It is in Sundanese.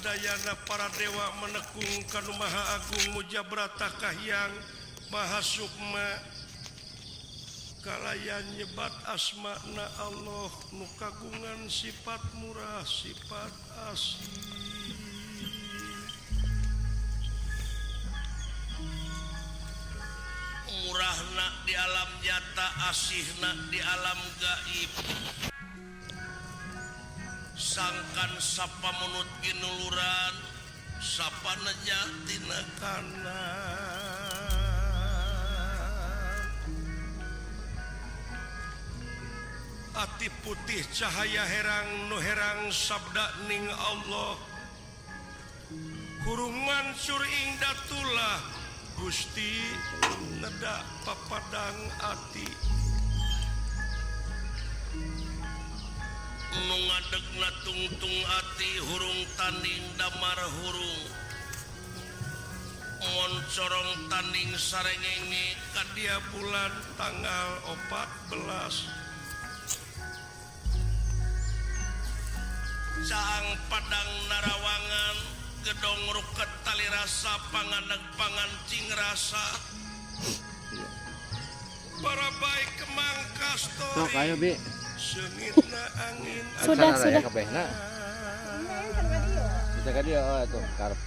Sadayana para dewa menekung kanu Maha Agung Mujabrata Kahyang Maha Sukma kalayan nyebat asmana Allah nu kagungan sifat murah sifat asih. Murahna di alam nyata, asihna di alam gaib. Sangkan sapa munut ginuluran, sapa neja tina kanan. Ati putih cahaya herang nu herang sabda ning Allah. Hurung mansur ing datulah Gusti nedak papadang ati. Nu ngadegna tungtung ati hurung tanding damar hurung. Moncorong tanding sarengenge kadia bulan tanggal 14. Caang Padang Narawangan gedong ruket tali rasa panganeg pangancing rasa. Para baik kemang kastori. Seungitna angin. Sudah, sudah. Bisa ka dia, oh tuh karep.